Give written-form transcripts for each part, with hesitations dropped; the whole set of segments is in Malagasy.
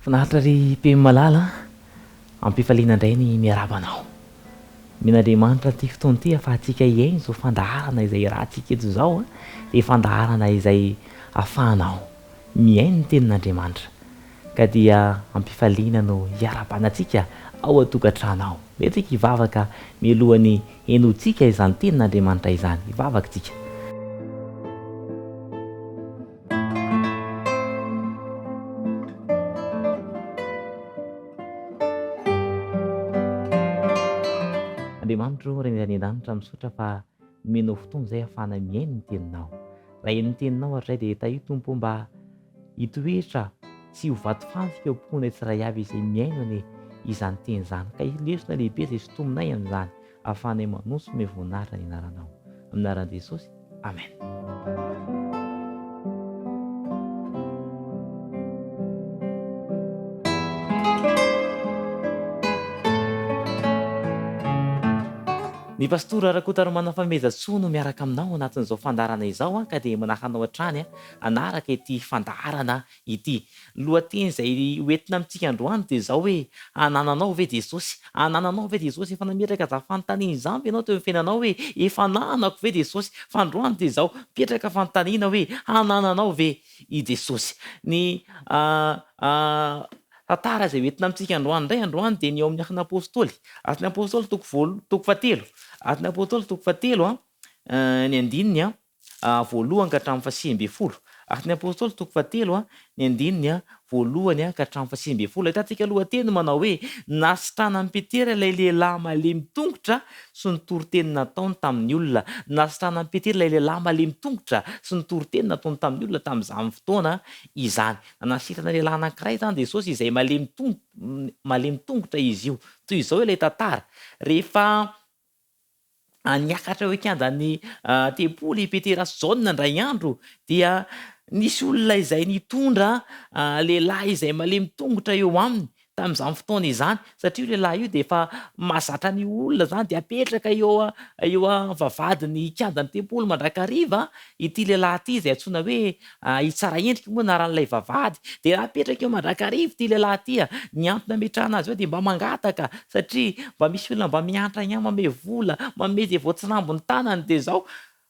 Finaritra ry PM malala a! Ampifaliana indray ny miarahaba anao. Omen'Andriamanitra ity fotoana ity ahafahantsika hihaino izao fandaharana izay iarahantsika eto izao dia fandaharana izay ahafahanao mihaino ny tenin'Andriamanitra. Ka dia ampifaliana no hiarahabana antsika ao an-tokantrano ao. Ndeha tsika hivavaka mialohan'ny henointsika izany tenin'Andriamanitra izany. Hivavaka tsika. Andriamanitro ô, Ray any an-danitra, misaotra fa nomenao fotoana izay ahafahana mihaino ny teninao. Raha heno ny teninao ary izay dia tahio Tompo ô mba hitoetra sy ho vatofantsika eo am-ponay tsirairay avy izay mihaino anie izany teny izany ka hisy lesona lehibe izay sintominay amin'izany ahafahanay manompo sy omeo voninahitra ny anaranao. Amin'ny anaran'i Jesosy. Amen. Ny Pastora Rakotaromanana Fanomezantsoa no miaraka aminao anatin'izao fandaharana izao ka dia manasa anao hatrany hanaraka ity fandaharana ity. Ny lohateny izay ho entina amintsika androany dia izao hoe, Anananao ve Jesosy? Anananao ve Jesosy? Efa nametraka izany fanontaniana izany ve ianao teo amin'ny fiainanao hoe, Efa ananako ve Jesosy? Fa androany dia izao, mipetraka fanontaniana hoe, Anananao ve i Jesosy? Ny tantara izay ho entina amintsika androany indray androany dia ny ao amin'ny Asan'ny Apostoly. Asan'ny Apostoly toko voalo, toko fahatelo. Asan'ny Apostoly toko fahatelo, ny andininy voalohany ka hatramin'ny fahasivy ambin'ny folo. Asan'ny Apostoly toko fahatelo, ny andininy voalohany ka hatramin'ny fahasivy ambin'ny folo. Ahitantsika lohateny manao hoe, Nasitranan'i Petera ilay lehilahy malemy tongotra sy ny toriteny nataony tamin'ny olona. Nasitranan'i Petera ilay lehilahy malemy tongotra sy ny toriteny nataony tamin'ny olona tamin'izany fotoana izany. Nanasitrana lehilahy anankiray izany Jesosy izay malemy malemy tongotra izy io. Toy izao ilay tantara, rehefa Niakatra eo an-kianjan'ny tempoly i Petera sy Jaona indray andro, dia nisy olona izay nitondra lehilahy izay malemy tongotra eo aminy tamin'izany fotoana izany, satria io lehilahy io dia efa mahazatra ny olona izany, dia apetraka eo eo am-vavahadin'ny kianjan'ny tempoly mandrakariva ity lehilahy ity izay antsoina hoe I Tsaraendrika moa anaran'ilay vavahady. Dia apetraka eo mandrakariva ity lehilahy ity. Ny antony ametrahana azy eo dia mba mangataka satria mba misy olona mba miantra ihany manome vola, manome izay voatsirambin'ny tanany dia izao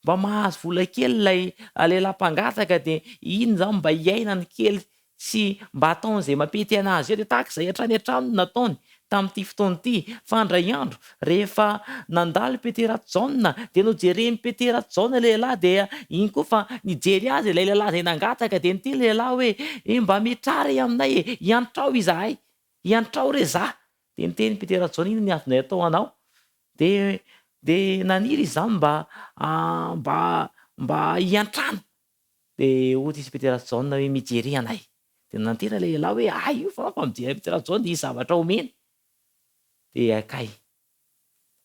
mba mahazo vola kely ilay lehilahy mpangataka dia iny izany mba hiainany kely sy mba ataony izay mampety anazy eo. Dia tahaka izay hatrany hatrany no nataony tamin'ity fotoana ity. Fa indray andro, rehefa nandalo i Petera Jaona, dia nojeren'i Petera Jaona ilay lehilahy, dia iny koa fa nijery azy ilay lehilahy izay nangataka, dia niteny ilay lehilahy hoe, E, mba mitraha re aminay e, iantrao izahay, iantrao re za. Dia niteny i Petera Jaona, Inona ny azonay atao anao? Dia, dia naniry izy izany mba, mba, mba hiantrana. Dia hoy izy Petera sy Jaona hoe, Mijery anay. Dia nanantena ilay lehilahy hoe, Hay io fa fa mijery an'i Petera sy Jaona dia hisy zavatra homeny. Dia kay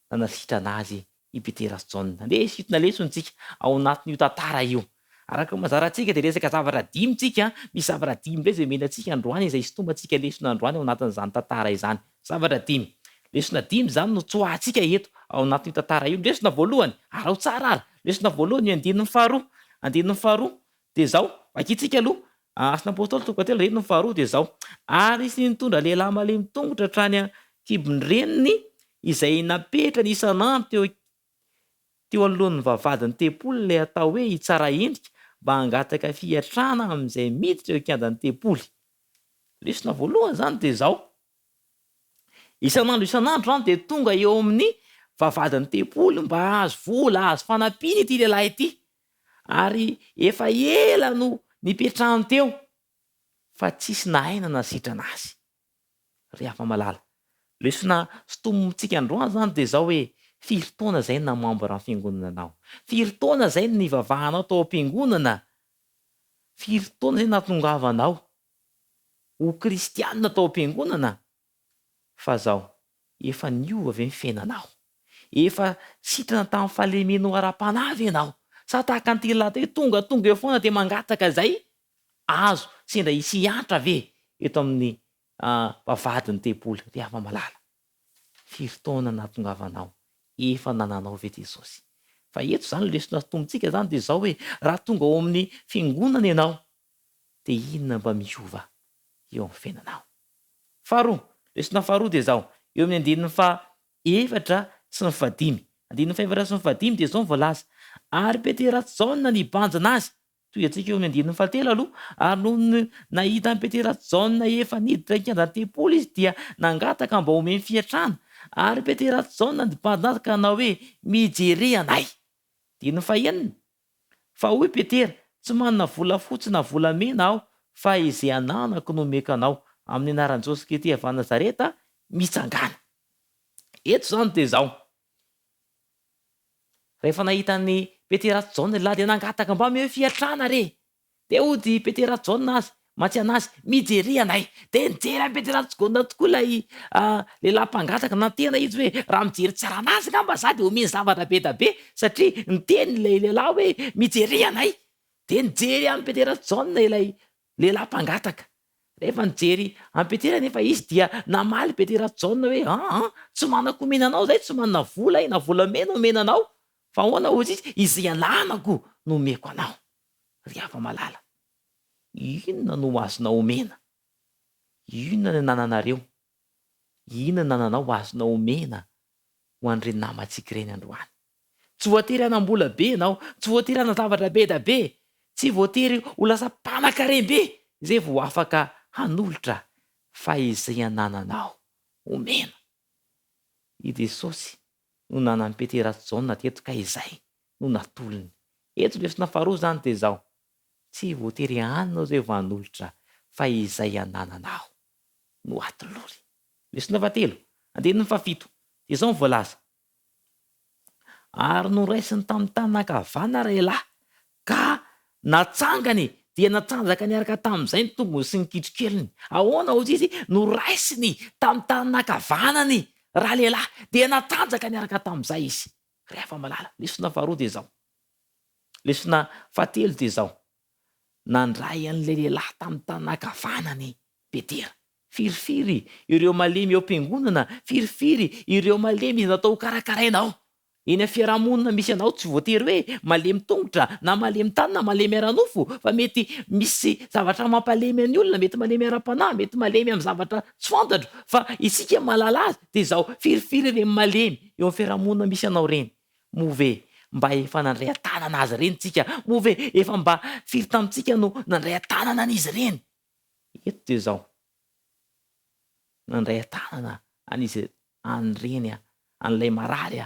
nanasitrana azy i Petera sy Jaona. Andeha hisintona lesona isika ao anatin'io tantara io. Araka ny mahazatra antsika dia resaka zavatra dimy isika, misy zavatra dimy indray izay omena antsika androany izay hisintomantsika lesona androany ao anatin'izany tantara izany. Zavatra dimy. Lesona dimy izany no tsoahantsika eto ao anatin'io tantara io. Lesona voalohany, araho tsara ary. Lesona voalohany io andininy faharoa. Andininy faharoa dia izao, vakintsika aloha, Asan'ny Apôstôly toko fahatelo andininy faharoa dia izao, Ary nisy nitondra lehilahy malemy tongotra hatrany an-kibon'ny reniny, izay napetrany isan'andro teo teo anoloan'ny vavahadin'ny tempoly ilay atao hoe Itsaraendrika mba hangataka fiatrana amin'izay miditra eo an-kianjan'ny tempoly. Lesona voalohany izany dia izao, Isan'andro isan'andro izany dia tonga eo amin'ny vavahadin'ny tempoly mba hahazo vola, hahazo fanampiana ity lehilahy ity. Ary efa ela no nipetrahany teo fa tsisy nahay nanasitrana azy. Ry hafa-malala, lesona sintomintsika androany izany dia izao hoe, firy taona izay no naha membre ny fiangonana anao? Firy taona izay no nivavahanao tao am-piangonana? Firy taona izay no nahatongavanao ho kristianina tao am-piangonana? Fa zao, efa niova ve ny fiainanao? Efa sitrana tamin'ny fahalemenao ara-panahy ve ianao? Sa tahaka an'ity lehilahy ity hoe tongatonga eo foana dia mangataka izay azo sendra hisy hiantra ve eto amin'ny vavahadin'ny tempoly? Ry hava-malala, firy taona nahatongavanao? Efa nananao ve Jesosy? Fa eto izany ny lesona sintomintsika izany dia izao hoe, raha tonga ao amin'ny fiangonana ianao dia inona mba miova eo amin'ny fiainanao? Faharoa, lesona faharoa dia izao, eo amin'ny andininy faha efatra sy ny fahadimy. Andininy fahefatra sy ny fahadimy dia izao no voalaza, Ary Petera sy Jaona nibanjina azy, Tohiantsika eo amin'ny andininy fahatelo aloha, Ary nony nahita an'i Petera sy Jaona efa niditra ny kianjan'ny tempoly izy, dia nangataka mba homeny fiantrana. Ary Petera sy Jaona nibanjina azy ka nanao hoe, Mijere anay. Andininy fahenina, Fa hoy Petera, Tsy manana volafotsy na volamena aho, fa izay ananako no omeko anao, amin'ny anaran'i Jesosy Kristy avy any Nazareta, mitsangàna. Eto izany dia izao, rehefa nahita an'i Petera sy Jaona ilay dia nangataka mba omeo fiantrana re. Dia hody i Petera sy Jaona azy, mantsy anazy, Mijere anay. Dia nijery an'i Petera sy Jaona tokoa ilay lehilahy mpangataka, nantena izy hoe raha mijery tsara anazy angamba za dia omeny zavatra be da be, satria niteny ilay lehilahy hoe mijere anay. Dia nijery an'i Petera sy Jaona ilay lehilahy mpangataka. Rehefa nijery an'i Petera anefa izy dia namaly Petera sy Jaona hoe, Aa, tsy manan-komena anao izahay, tsy manana vola aho na volamena omena anao, fa ahoana hoy izy, izay ananako no omeko anao. Ry hava-malala, inona no azonao omena? Inona ny anananareo? Inona ny anananao azonao omena ho an'ireny namantsika ireny androany? Tsy voatery hanam-bola be ianao, tsy voatery hanan-javatra be da be, tsy voatery ho lasa mpanan-karem-be izay vao afaka hanolotra fa izay anananao omena. I Jesosy no nanan'i Petera sy Jaona teto ka izay no natolony. Eto lesona faharoa izany dia izao, tsy voatery hanana izay vao hanolotra fa izay anananao no atolory. Lesona fahatelo, andininy fahafito, dia izao no voalaza, Ary noraisiny tamin'ny tanana ankavanana ralehilahy ka natsangany, dia natsanjaka niaraka tamin'izay ny tongony sy ny kitrokeliny. Ahoana hozy izy? Noraisiny tamin'ny tanana ankavanany ralehilahy, dia natsanjaka niaraka tamin'izay izy. Ry hafa-malala, lesona faharoa dia izao. Lesona fahatelo dia izao, nandray an'ilay lehilahy tamin'ny tanana ankavanany Petera. Firifiry ireo malemy eo am-piangonana, firifiry ireo malemy izay natao hokarakaraina ao. Eny amin'ny fiaraha-monina misy anao tsy voatery hoe malemy tongotra na malemy tany na malemy ara-nofo fa mety misy zavatra mampalemy an'ny olona, mety malemy ara-panahy, mety malemy amin'ny zavatra tsy fantatro fa isika mahalala azy dia izao, firifiry ireny malemy eo amin'ny fiaraha-monina misy anao ireny. Moa ve mba efa nandray an-tanana azy ireny tsika? Moa ve efa mba firy tamintsika no nandray an-tanana an'izy ireny? Eto dia izao, nandray an-tanana an'izy an'ireny an'ilay marary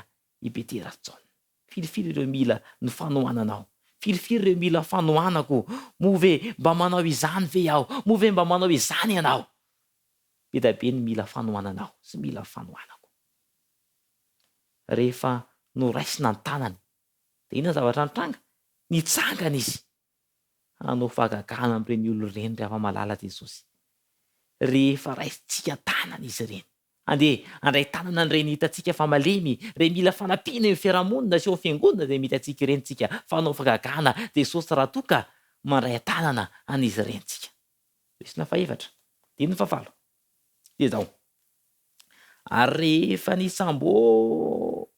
i Petera sy Jaona. Firifiry ireo mila ny fanohananao? Firifiry ireo mila fanohanako? Moa ve mba manao izany ve aho? Moa ve mba manao izany ianao? Be dia be ny mila fanohananao sy mila fanohanako. Rehefa noraisina ny tanany, dia inona ny zavatra nitranga? Nitsangana izy. Hanao fahagagana amin'ireny olona ireny ry hava-malala Jesosy. Rehefa raisintsika tanana izy ireny. Andeha handray tanana an'ireny hitantsika fa malemy, ireny mila fanampiana eo amin'ny fiarahamonina sy eo amin'ny fiangonana izay mila antsika ireny tsika. Fa hanao fahagagana Jesosy raha toa ka mandray an-tanana an'izy ireny tsika. Lesona fahefatra, andininy fahavalo, dia izao. Ary rehefa nitsambo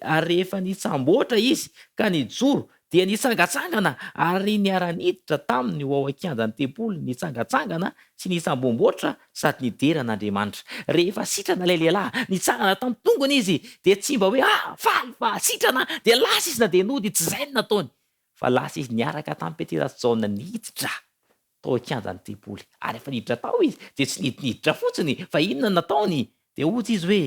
ary rehefa nitsamboatra izy ka nijoro, dia nitsangantsangana ary niara-niditra taminy ho ao an-kianjan'ny tempoly, nitsangantsangana sy nitsamboamboatra sady nidera an'Andriamanitra. Rehefa sitrana ilay lehilahy, nitsangana tamin'ny tongony izy, dia tsy mba hoe, Ah, faly fa sitrana! Dia lasa izy na dia nody, tsy izay no nataony, fa lasa izy niaraka tamin'i Petera sy Jaona niditra tao an-kianjan'ny tempoly. Ary rehefa niditra tao izy, dia tsy nidiniditra fotsiny, fa inona no nataony? Dia hoy izy hoe,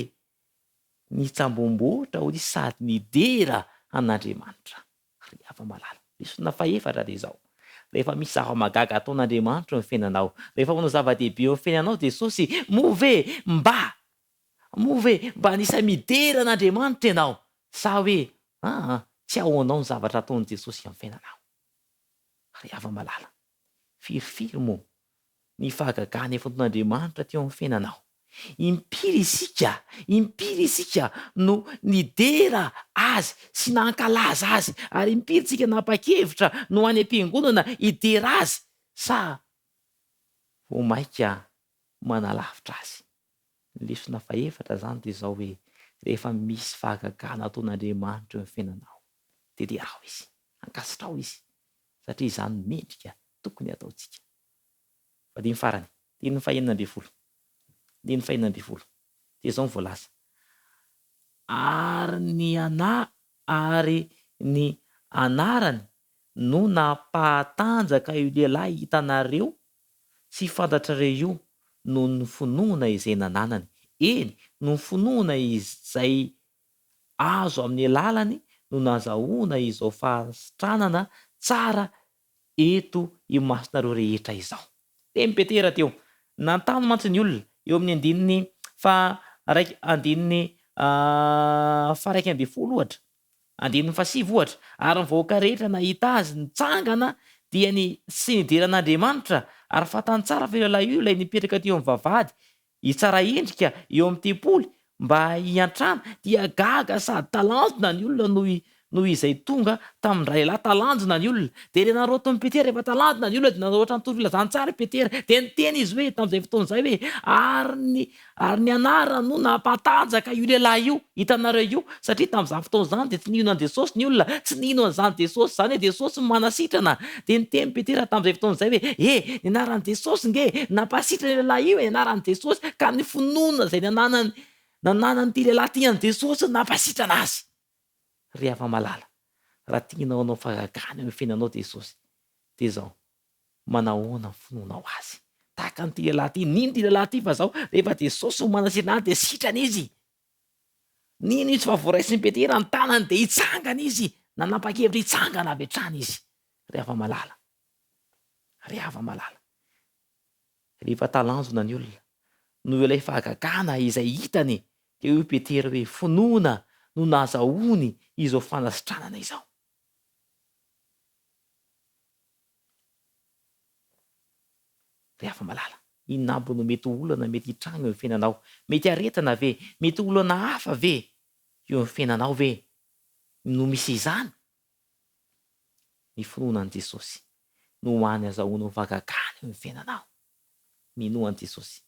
Nitsamboamboatra hoy izy sady nidera an'Andriamanitra. Ry hava-malala, lesona fahefatra dia izao, rehefa misy zava-mahagaga ataon'Andriamanitra eo amin'ny fiainanao, rehefa manao zava-dehibe eo amin'ny fiainanao Jesosy, moa ve mba, moa ve mba anisan'ny midera an'Andriamanitra ianao? Sa hoe, aa, tsy ahoanao ny zavatra ataon'i Jesosy amin'ny fiainanao? Ry hava-malala, firifiry moa ny fahagagana efa nataon'Andriamanitra teo amin'ny fiainanao? Impiry isika, impiry isika no nidera Azy sy nankalaza Azy, ary impiry isika napa-kevitra no any am-piangonana hidera Azy, sa vao mainka manalavitra Azy? Ny lesona fahefatra izany dia izao hoe, rehefa misy fahagagana ataon'Andriamanitra eo amin'ny fiainanao, dia derao Izy. Ankasitraho izy satria izany no mendrika tokony hataontsika. Fadimy farany, andininy fahenina ambin'ny folo. Andininy fahenina ambin'ny folo. Dia izao no voalaza, Ary ny ana ary ny anarany no nampahatanjaka io lehilahy hitanareo sy fantatrareo io noho ny finoana izay nananany, eny, noho ny finoana izay azo amin'ny alalany no nazahoana izao fahasitranana tsara eto imasonareo rehetra izao. Teny Petera teo. Nanontany mantsy ny olona, eo amin'ny andininy faha raika, andininy faha 11 ohatra, andininy faha sivy ohatra, ary ny vahoaka rehetra nahita azy nitsangana dia ny sy nidera an'Andriamanitra, ary fantany tsara fa io lehilahy io ilay nipetraka teo amin'ny vavahady hitsara endrika eo amin'ny tempoly mba hiantrana, dia gaga sady talanjona ny olona noho noho izay tonga tamin-dralehilahy talanjona ny olona. Dia ilay naroton'i Petera, rehefa talanjona ny olona dia nanoratra ny toro-filazantsara i Petera. Dia niteny izy hoe, tamin'izay fotoana izay hoe, Ary ny ary ny anarany no nampatanjaka io lehilahy io. Hitanareo io? Satria tamin'izany fotoana izany dia tsy nino an'i Jesosy ny olona, tsy nino an'izany Jesosy izany hoe Jesosy no manasitrana. Dia niteny Petera tamin'izay fotoana izay hoe, E! Ny anaran'i Jesosy nge nampasitrana io lehilahy io e, ny anaran'i Jesosy. Ka ny finoana izay nananany, nananan'ity lehilahy ity an'i Jesosy no nampasitrana azy. Ry hava-malala, raha tianao hanao fahagagana eo amin'ny fiainanao Jesosy, dia izao, manahoana ny finoanao Azy? Tahaka an'ity lehilahy ity, nino ity lehilahy ity fa izao, rehefa Jesosy no manasitrana azy dia sitrana izy. Nino izy fa voaraisin'i Petera ny tanany dia hitsangana izy. Nanapa-kevitra hitsangana avy hatrany izy. Ry hava-malala, ry hava-malala, rehefa talanjona ny olona noho ilay fahagagana izay hitany, dia hoy Petera hoe, Finoana no nahazahoany izao fanasitranana izao. Ry hava-malala, inona aby no mety ho olana mety hitranga eo amin'ny fiainanao? Mety aretina ve? Mety olana hafa ve eo amin'ny fiainanao ve no misy izany? Ny finoana an'i Jesosy no hany azahoanao fahagagana eo amin'ny fiainanao. Minoa an'i Jesosy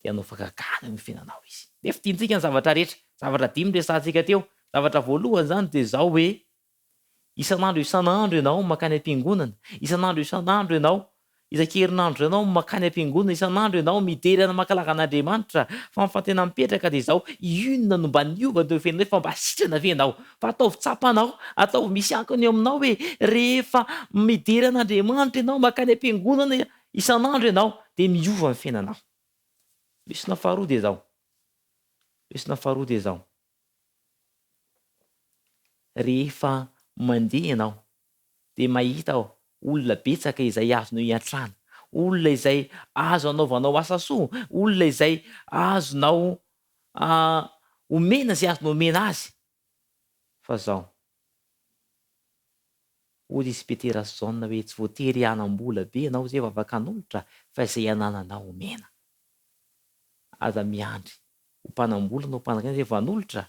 dia hanao fahagagana eo amin'ny fiainanao Izy. Nefa tiantsika ny zavatra rehetra. Zavatra dimy resahantsika teo. Zavatra voalohany izany dia izao hoe, Isan'andro isan'andro ianao mankany am-piangonana, isan'andro isan'andro ianao, isan-kerinandro ianao mankany am-piangonana, isan'andro ianao midera ny mankalaza an'Andriamanitra, fa ny fantena mipetraka dia izao, inona no mba niova teo amin'ny fiainanao, efa mba sitrana ve ianao? Fa ataovy tsapanao, ataovy misy ankony eo aminao hoe rehefa midera an'Andriamanitra ianao, mankany am-piangonana isan'andro ianao, dia miova ny fiainanao. Lesona faharoa dia izao, lesona faharoa dia izao. Rehefa mandeha ianao dia mahita olona betsaka izay azonao iantrana, olona izay azo anaovanao asa soa, olona izay azonao omena izay azonao omena azy. Fa izao, hoy izy Petera sy Jaona hoe tsy voatery hanam-bola be ianao izay vao afaka hanolotra fa izay anananao omena. Aza miandry ho mpanam-bola na ho mpanankarena izay vao hanolotra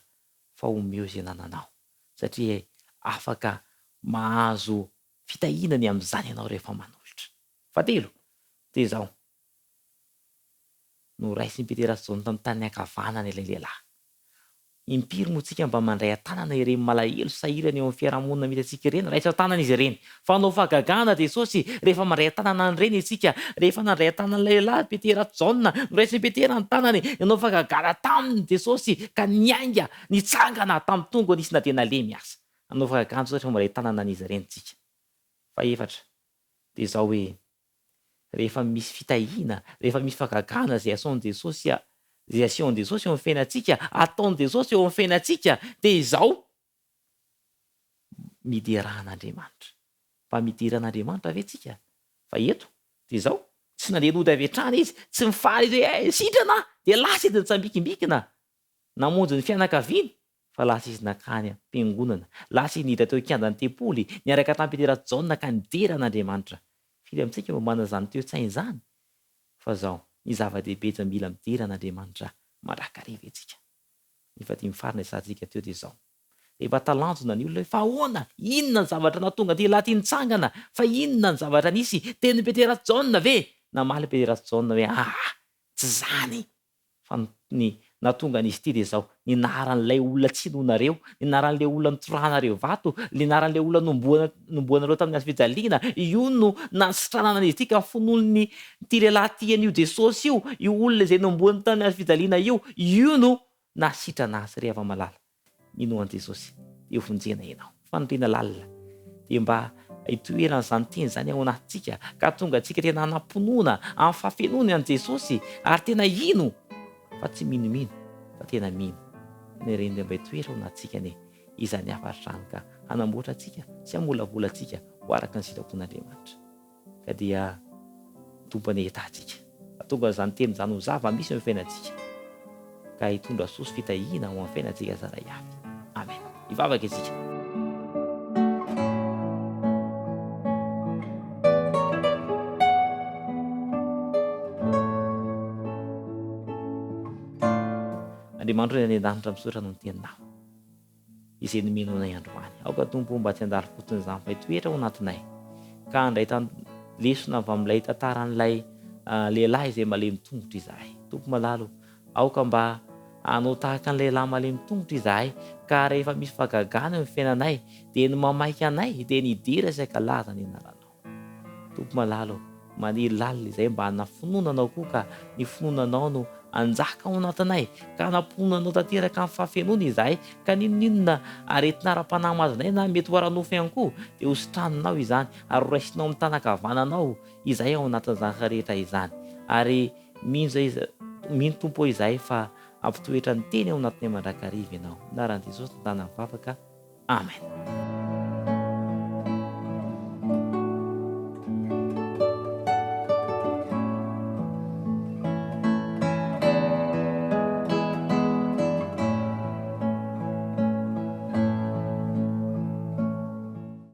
fa omeo izay anananao satria afaka mahazo fitahiana ny amin'izany ianao rehefa manolotra. Fahatelo dia izao, noraisin'i Petera sy Jaona tamin'ny tanany ankavanana ilay lehilahy. Impiry moa tsika mba mandray an-tanana ireny malahelo sy sahirana eo amin'ny fiarahamonina misy antsika ireny? Raiso an-tanana izy ireny. Fa hanao fahagagana Jesosy rehefa mandray an-tanana an'ireny isika. Rehefa nandray an-tanana ilay lehilahy Petera sy Jaona, noraisin'i Petera ny tanany, nanao fahagagana taminy Jesosy ka niainga, nitsangana tamin'ny tongony izy na dia nalemy aza. Hanao fahagagana Jesosy rehefa mandray an-tanana an'izy ireny tsika. Fahefatra dia izao hoe, Rehefa misy fitahiana, rehefa misy fahagagana izay asehon'i Jesosy, izay asehon'i Jesosy eo amin'ny fiainantsika, ataon'i Jesosy eo amin'ny fiainantsika, dia izao, miderà an'Andriamanitra. Mba midera an'Andriamanitra ve tsika? Fa eto, dia izao, tsy nandeha nody avy hatrany izy, tsy nifaly izy hoe, eh, sitrana aho, dia lasa izy nitsambikimbikina, namonjy ny fianakaviany, Fa lasa izy nankany am-piangonana. Lasa izy niditra teo an-kianjan'ny tempoly, niaraka tamin'i Petera sy Jaona ka nidera an'Andriamanitra. Firy amintsika no manana izany toe-tsaina izany? Fa izao, ny zava-dehibe dia mila midera an'Andriamanitra mandrakariva isika. Ny fahadimy farany resahantsika teo dia izao, Rehefa talanjona ny olona hoe, Fa ahoana? Inona ny zavatra nahatonga an'ity lehilahy ity nitsangana? Fa inona ny zavatra nisy? Tenin'i Petera sy Jaona ve? Namaly Petera sy Jaona hoe, Aa, tsy izany! Fa ny. Nahatonga an'izy ity dia izao, ny anaran'ilay olona tsy inoanareo, ny anaran'ilay olona nitorahanareo vato, ny anaran'ilay olona nomboana nomboanareo tamin'ny hazo fijaliana, io no nasitranana an'izy ity ka finoan'ny ity lehilahy ity an'io Jesosy io, io olona izay nomboany tamin'ny hazo fijaliana io, io no nahasitrana azy ry hava-malala. Minoa an'i Jesosy dia hovonjena ianao. Faniriana lalina dia mba hitoeran'izany teny izany ao anatintsika ka hahatonga antsika tena hanam-pinoana amin'ny fahafenoany an'i Jesosy ary tena hino fa tsy minomino fa tena mino. Ny Reny dia mba hitoetra ao anatintsika anie izany hafatra izany ka hanamboatra antsika sy hamolavola antsika ho araka ny sitrapon'Andriamanitra. Ka dia Tompo anie hitahy antsika. Hahatonga an'izany teny izany ho zava-misy eo amin'ny fiainantsika. Ka hitondra soa sy fitahiana ho amin'ny fiainantsika tsirairay avy. Amen. Hivavaka isika. Andriamanitra eny an-danitra misaotra noho ny teninao. Izay nomenao anay androany. Aoka Tompo mba tsy handalo fotsiny izany fa hitoetra ao anatinay ka handray lesona avy amin'ilay tantaran'ilay lehilahy izay malemy tongotra izahay. Tompo malala o, aoka mba hanao tahaka an'ilay lehilahy malemy tongotra izahay ka rehefa misy fahagagana eo amin'ny fiainanay dia ny mamaika anay dia ny hidera sy hankalaza ny anaranao. Tompo malala ô, maniry lalina izahay mba hanana finoana Anao koa ka ny finoana Anao no hanjaka ao anatinay, ka hanam-pinoana Anao tanteraka amin'ny fahafenoana izahay, ka n'inon'inona aretina ara-panahy mahazo anay na mety ho ara-nofo ihany koa dia ho sitraninao izany ary ho raisinao amin'ny tanan-kavananao izahay ao anatin'izany rehetra izany. Ary mino izay, mino Tompo ô izahay fa hampitoetra ny teny ao anatinay mandrakariva Ianao. Anaran'i Jesosy no tanan'ny vavaka. Amen.